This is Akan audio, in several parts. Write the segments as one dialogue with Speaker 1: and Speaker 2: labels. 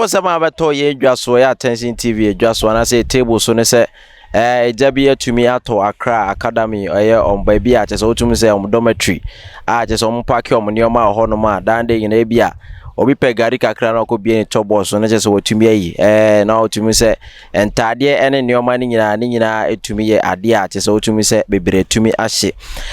Speaker 1: Awerɛhosɛm a abɛtɔ yɛn dwa so, ɛyɛ Attention TV dwa so anaasɛ table so ne sɛ ɛgya bi atumi atɔ Accra Academy, ɛyɛ ɔmo baabi a kyerɛ sɛ wotumi sɛ ɔmo dormitory a kyerɛ sɛ ɔmo pack ɔmo nneɛma wɔ hɔnom a dan de nyinaa bi a obi pɛ gari kakra na ɔkɔ bie ne chop box so na kyerɛ sɛ watumi ayi na wotumi sɛ ntaadeɛ ɛne nneɛma no nyinaa ne nyinaa etumi yɛ adeɛ a kyerɛ sɛ wotumi sɛ bebree tumi ahye.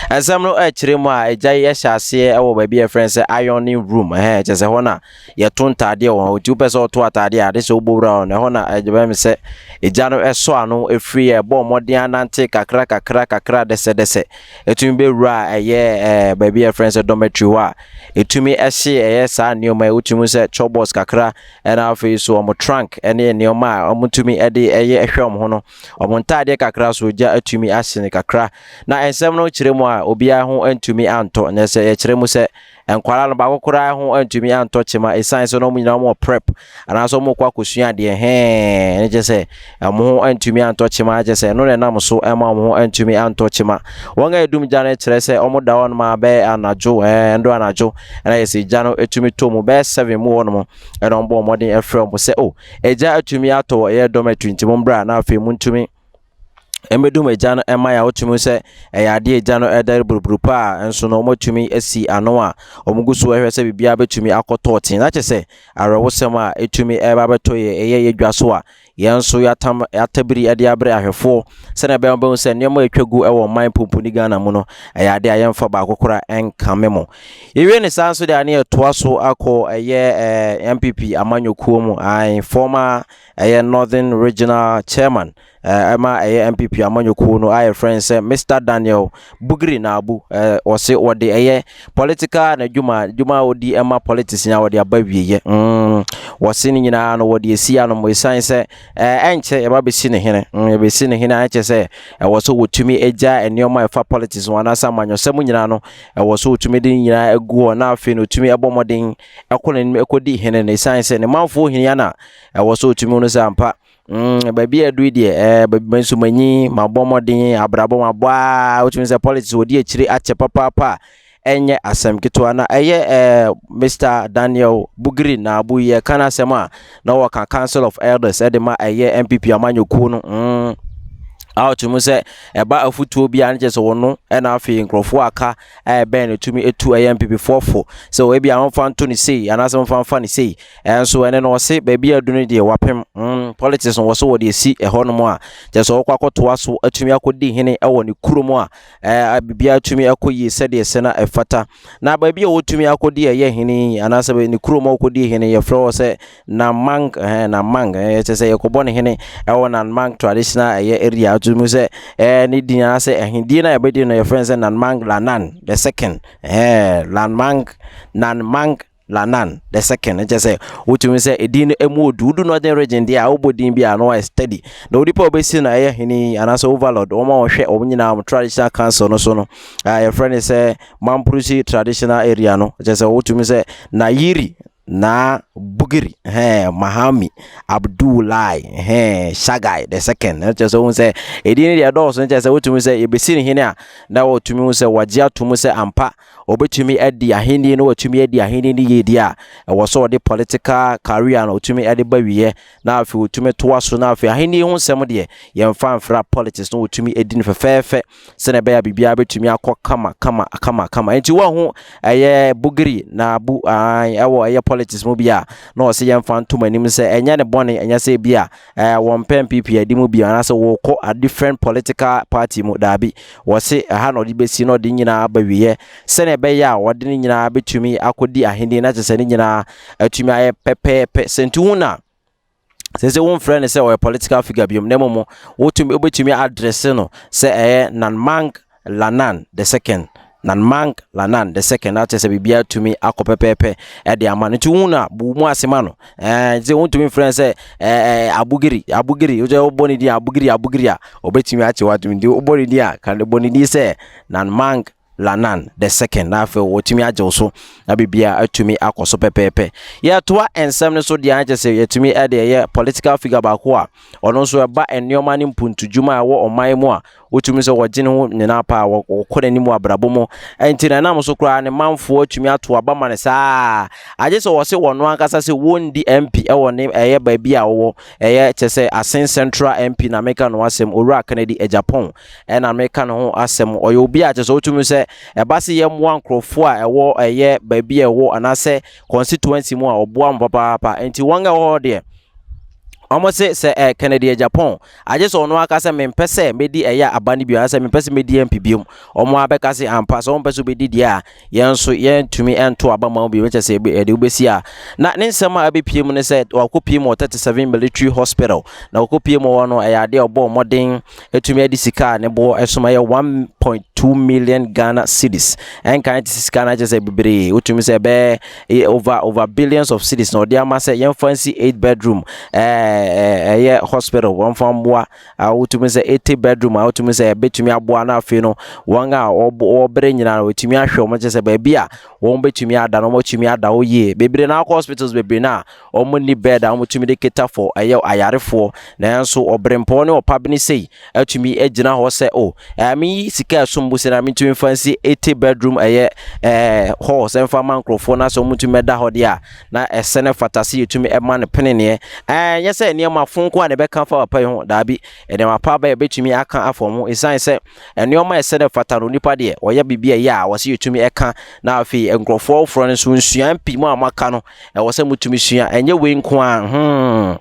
Speaker 1: Nsɛm no ɛkyerɛ mu a, agya yi ɛhyɛ aseɛ ɛwɔ baabi a yɛfrɛ no sɛ ironing room. Kyerɛ sɛ hɔ na yɛto ntaadeɛ wɔ hɔ, nti wopɛ sɛ ɔto ataadeɛ a ade sɛ wobɔ wura hɔ no, ɛhɔ na ɛgyɛ mi sɛ egya no ɛsɔ ano efiri. Ɛbɔ mmɔden anante kakra kakra kakra dɛsɛdɛsɛ etumi bɛwura a ɛyɛ baabi a yɛfrɛ no sɛ dormitory hɔ a etumi ɛhye. Ɛyɛ saa nneɛma yi, wotumi sɛ chop box kakra, ɛna afei so ɔmo trunk ɛne nneɛma a ɔmo tumi ɛde ɛyɛ ɛhwɛ ɔmo ho no, ɔmo ntaadeɛ kakra so gya atumi ahye ne kakra. Na nsɛm no kyerɛ mu a, obiara ho ntumi antɔ na sɛ yɛkyerɛ mu sɛ nkwadaa no baako koraa ho ntumi antɔ kyema, ɛsiane sɛ na ɔmo nyinaa ɔmo wɔ prep anaasɛ ɔmo kɔ akɔsua adeɛ hɛn ne kyerɛ sɛ ɔmo ho ntumi antɔ kyema. Kyerɛ sɛ ɛno na ɛnam so ɛma ɔmo ho ntumi antɔ kyema. Wɔn a edum gya no kyerɛ sɛ ɔmo da hɔnom a bɛyɛ anadwo ndo anadwo, ɛna yɛ sɛ gya no etumi tɔ mu bɛyɛ 7 mu hɔnom, ɛna ɔmo bɔ ɔmɔden ɛfrɛ ɔmo sɛ o egya atumi atɔ ɛyɛ dormitory, nti mo mbra na afei mo ntumi mbɛdum agya no. Ɛma yɛ a wotumi sɛ ɛyɛ adeɛ agya no ɛdɛre buruburu paa nso no, wɔatumi asi ano a wɔn gu so ɛhwɛ sɛ biribiara bɛtumi akɔ tɔɔten. Na kyerɛ sɛ awerɛhosɛm a ɛtumi ɛba abɛtɔ yɛ ɛyɛ yɛ dwa so a yɛn nso yɛatam yɛatabiri ɛde abrɛ ahwɛfoɔ sɛnea ɛbɛyɛ wɔbɛhu sɛ nneɛma a ɛtwa gu ɛwɔ ɔman pomponi Ghana mu no, ɛyɛ adeɛ a yɛmfa baako koraa ɛnkame mo. Yɛwie ne saa nso deɛ, ane yɛtoa so akɔ ɛyɛ NPP amanyɔkuo mu. Ae, former ɛyɛ Northern Regional Chairman ɛma ɛyɛ NPP amanyɔkuo no a yɛfrɛ no sɛ Mr Daniel Bugri Naabu, wɔse wɔde ɛyɛ political n'adwuma adwuma a wɔdi ɛma politics nya wɔde aba wieɛ. Wɔse ne nyinaa no wɔde esi anom, ɛsiane sɛ ɛnkyɛ yɛba bɛsi ne hene. Yɛbɛsi ne hene a ɛkyɛ sɛ ɛwɔ sɛ wɔtumi agya nneɛma a ɛfa politics ho anaasɛ amanyɔsɛm nyinaa no, ɛwɔ sɛ wɔtumi de ne nyinaa agu hɔ na afei no wɔtumi ɛbɔ mmɔden ɛkɔ n'anim ɛkɔdi hene no, ɛsiane sɛ ne manfoɔ hia na ɛwɔ sɛ wɔtumi no sɛ ampa baabi a ɛdu yi deɛ, baabi nso manyi mabɔ mmɔden abrabɔ mabɔ a wotumi sɛ politics wɔdi akyire akyɛ papaapa a ɛnyɛ asɛm ketewa. Na ɛyɛ Mr Daniel Bugri Naabu yɛ ka n'asɛm a na wɔka Council of Elders ɛde ma ɛyɛ NPP amanyɔkuo no a ɔtumi sɛ ɛba afutuo biara no kyerɛ sɛ wɔno, ɛna afei nkurɔfoɔ aka a ɛbɛn no tumi etu ɛyɛ NPP foɔ fo sɛ ebi a wɔmfa nto ne sei anaasɛ wɔmfa mfa ne sei. Ɛnso ɛne no ɔse baabi a adu no deɛ wapem politics no, wɔ so wɔde esi ɛhɔnom a kyerɛ sɛ wɔkɔ akɔtoa so atumi akɔdi hene ɛwɔ ne kurom a biribiara tumi akɔ yie sɛdeɛ sɛ na ɛfata. Na baabi a wɔtumi akɔdi ɛyɛ hene anaasɛ ne kurom a wɔkɔdi hene, yɛfrɛ wɔ sɛ Namang, Namang, kyerɛ sɛ yɛkɔbɔ ne hene ɛwɔ Namang traditional ɛyɛ area. Atumi sɛ ne din anaasɛ ahendie no a yɛbɛdi no, yɛfrɛ no sɛ Nanmang Lanan the second, Lanmang Nanmang Lanan the second. Kyerɛ sɛ wotumi sɛ ɛdin no ɛmu odu wodu Northern Region deɛ a, wobɔ din bi a na wayɛ steady. Na onipa a wobɛsi no ɛyɛ hene anaasɛ overlord, wɔn a wɔhwɛ wɔn nyinaa wɔn traditional council no so no, yɛfrɛ no sɛ Mamprusi traditional area no, kyerɛ sɛ wotumi sɛ Nayiri na Bugiri Mahami Abdullahi Shagai the second. Kyerɛ sɛ wohu sɛ ɛdin no deɛ ɛdɔɔso no, kyerɛ sɛ wotumi sɛ yɛbɛsi ne hene a na wɔtumi hu sɛ wagye ato mu sɛ ampa wɔbɛtumi adi ahenni no, wɔtumi adi ahenni no yie deɛ a ɛwɔ sɛ ɔde political career no wɔtumi de ba wieɛ na afei wɔtumi toa so, na afei ahenni ho nsɛm deɛ yɛmfa mfra politics no, wɔtumi adi no fɛfɛɛfɛ sɛnea ɛbɛyɛ a biribiara bɛtumi akɔ kama kama kama kama. Nti wɔn ɛyɛ Bugiri na abu ɛwɔ ɛyɛ politics mu bi a na ɔsɛ yɛmfa ntom anim sɛ ɛnyɛ ne bɔne, ɛnyɛ sɛ bi a wɔn pɛ NPP adi mu bi anaasɛ wɔkɔ a different political party mu. Daabi, wɔse ɛha na ɔde bɛsi na ɔde nyinaa aba wieɛ sɛnea ɛbɛyɛ a wɔde ne nyinaa bɛtumi akɔdi ahenni na kyerɛ sɛ ne nyinaa atumi ayɛ pɛpɛɛpɛ. Sɛ nti hu na sɛ womfrɛ no sɛ ɔyɛ political figure biom, na mmom wotumi wobɛtumi address no sɛ ɛyɛ Nanmang Lanan the second, Nanmang Lanan the second, na kyerɛ sɛ biribiara tumi akɔ pɛpɛɛpɛ ɛde ama no. Nti wohu no a, bu mu ase ma no. Sɛ wontumi mfrɛ no sɛ Abugiri Abugiri, wosɛ wobɔ ne din Abugiri Abugiri a, ɔbɛtumi akye watom. Nti wobɔ ne din a, ka bɔ ne din sɛ Nanmang Lanan the second, na afei wɔtumi agye wo so na biribiara atumi akɔ so pɛpɛɛpɛ. Yɛtoa nsɛm no so deɛ, akyɛ sɛ yɛtumi de ɛyɛ political figure baako a ɔno nso ɛba nneɛma ne mpuntudwuma a ɛwɔ ɔman mu a wotumi sɛ wɔgye ne ho nyinaa paa, wɔkɔ n'anim wɔ abrabɔ mu. Nti na ɛnam so koraa ne manfoɔ atumi ato aba ma no saa, agye sɛ wɔse wɔno ankasa sɛ wɔndi MP ɛwɔ ne ɛyɛ baabi a wɔwɔ, ɛyɛ kyɛ sɛ Assin Central MP na meka no asɛm. Owura Kennedy Agyapong ɛna meka ne ho asɛm. Ɔyɛ obi a kyɛ sɛ wotumi sɛ ɛba sɛ yɛmmoa nkurɔfoɔ a ɛwɔ ɛyɛ baabi a ɛwɔ anaasɛ constituency mu a, ɔboa mo papaapa. Nti wɔn a ɛwɔ hɔ deɛ, ɔmo se sɛ Kennedy Agyapong agye sɛ ɔno aka sɛ mempɛ sɛ mɛdi ɛyɛ aba no bio anaasɛ mempɛ sɛ mɛdi MP biom, ɔmo abɛka sɛ ampa sɛ ɔmpɛ sɛ wobɛdi deɛ a, yɛn nso yɛntumi ɛnto aba ma wo bio. Kyɛ sɛ yɛde wobɛsi a, na ne nsɛm a ɛbɛpie mu ne sɛ wakɔpie mu wɔ 37 Military Hospital, na wakɔpie mu hɔ no, ɛyɛ adeɛ a ɔbɔɔ mmɔden ɛtumi ade sika a ne boɔ ɛsom ɛyɛ 1.2 million Ghana cedis. Ɛnkan te sika no akyɛ sɛ bebree, wotumi sɛ ɛbɛyɛ over billions of cedis na ɔde ama sɛ yɛmfa nsi 8 bedroom ɛyɛ hospital, wɔmfa mmoa a wotumi sɛ 80 bedroom a wotumi sɛ ɛbɛtumi aboa. No afei no, wɔn a wɔbrɛ nyinaa no, wɔtumi ahwɛ wɔn, kyɛ sɛ baabi a wɔn bɛtumi ada no, wɔtumi ada hɔ yie. Bebree na akɔ hospitals bebree na wɔn ni bed a wɔtumi de cater for ɛyɛ ayarefoɔ, nanso ɔbrempɔn ne ɔpabene sei atumi agyina hɔ sɛ o ɛɛ meyi sika ɛsom bo sɛ na mentumi mfa nsi 80 bedroom ɛyɛ hall sɛ mfa ma nkurɔfoɔ na sɛ wɔtumi ɛda hɔ deɛ a, na ɛsɛ ne fata sɛ yɛtumi ɛma no peneneɛ. Ɛnyɛ sɛ nneɛma fonko a ne bɛka fa papa yi ho, daabi, nneɛma pa ba yɛbɛtumi aka afa ho, ɛsiane sɛ nneɛma ɛsɛ ne fata no, nipa deɛ ɔyɛ biribi a ɛyɛ a wɔsɛ yɛtumi ɛka. Na afei nkurɔfoɔ foforɔ no nso nsua pii mu a moaka no, ɛwɔ sɛ motumi sua. Ɛnyɛ wei nko a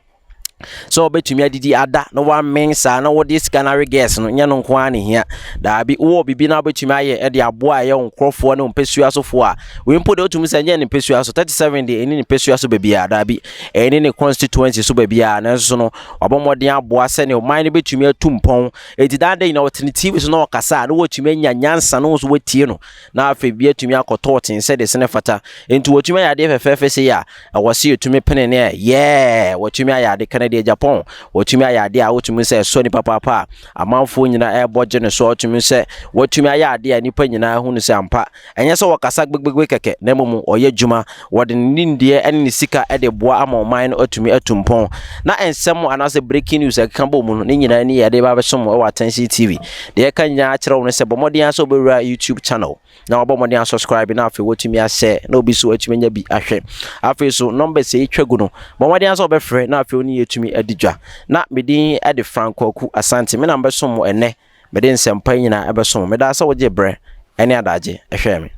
Speaker 1: sɛ wɔbɛtumi adidi ada na wamen saa na wɔde sika no awe gas no, nyɛ no nko ara ne hia. Daabi, wowɔ biribi na wobɛtumi ayɛ ɛde aboa a ɛyɛ wo nkurɔfoɔ ne wo mpɛsua sofoɔ a, wei mpo deɛ wotumi sɛ ɛnyɛ ne mpɛsua so. 37 deɛ, ɛni ne mpɛsua so baabiara, daabi, ɛni ne constituency so baabiara, nanso so no wabɔ mmɔden aboa sɛnea ɔman no bɛtumi atu mpɔn. Enti daa da nyinaa wɔte ne TV so na ɔkasa a, na wɔtumi anya nyansa na wɔn nso wɔatie no, na afei bi atumi akɔtɔ ɔten sɛdeɛ sene fata. Enti wɔtumi ayɛ adeɛ fɛfɛɛfɛ sei a, ɛwɔ sɛ yɛtumi pene ne yɛɛ wɔtumi ayɛ ade. Kennedy Agyapong wɔtumi ayɛ adeɛ a wotumi sɛ ɛsɔ nipa paapa a amanfoɔ nyinaa ɛrebɔ gye ne so. Wɔtumi sɛ wɔtumi ayɛ adeɛ a nipa nyinaa hu no sɛ ampa, ɛnyɛ sɛ wɔkasa gbegbegbegbe kɛkɛ, na mmom ɔyɛ adwuma, wɔde ne nimdeɛ ne ne sika de boa ama ɔman no atumi atu mpɔn. Na nsɛm anaasɛ breaking news ɛkeka bɔ mu no ne nyinaa ni yɛde ba bɛsom wɔ Attention TV. Deɛ ɛka nyinaa kyerɛ wo no sɛ bɔ mmɔden sɛ wobɛwura YouTube channel na wabɔ mmɔden asubscribe, na afei watumi ahyɛ na obi so atumi anya bi ahwɛ. Afei so numbers a ɛtwa gu no, bɔ mmɔden sɛ wobɛfrɛ na afei wo ne yɛtumi adi dwa. Na medin de Frank Kwaku Asante, me na mbɛsom mo ɛnnɛ, mede nsɛmpa nyinaa ɛbɛsom mo. Medaa sɛ wogye berɛ ɛne adagye ɛhwɛ me.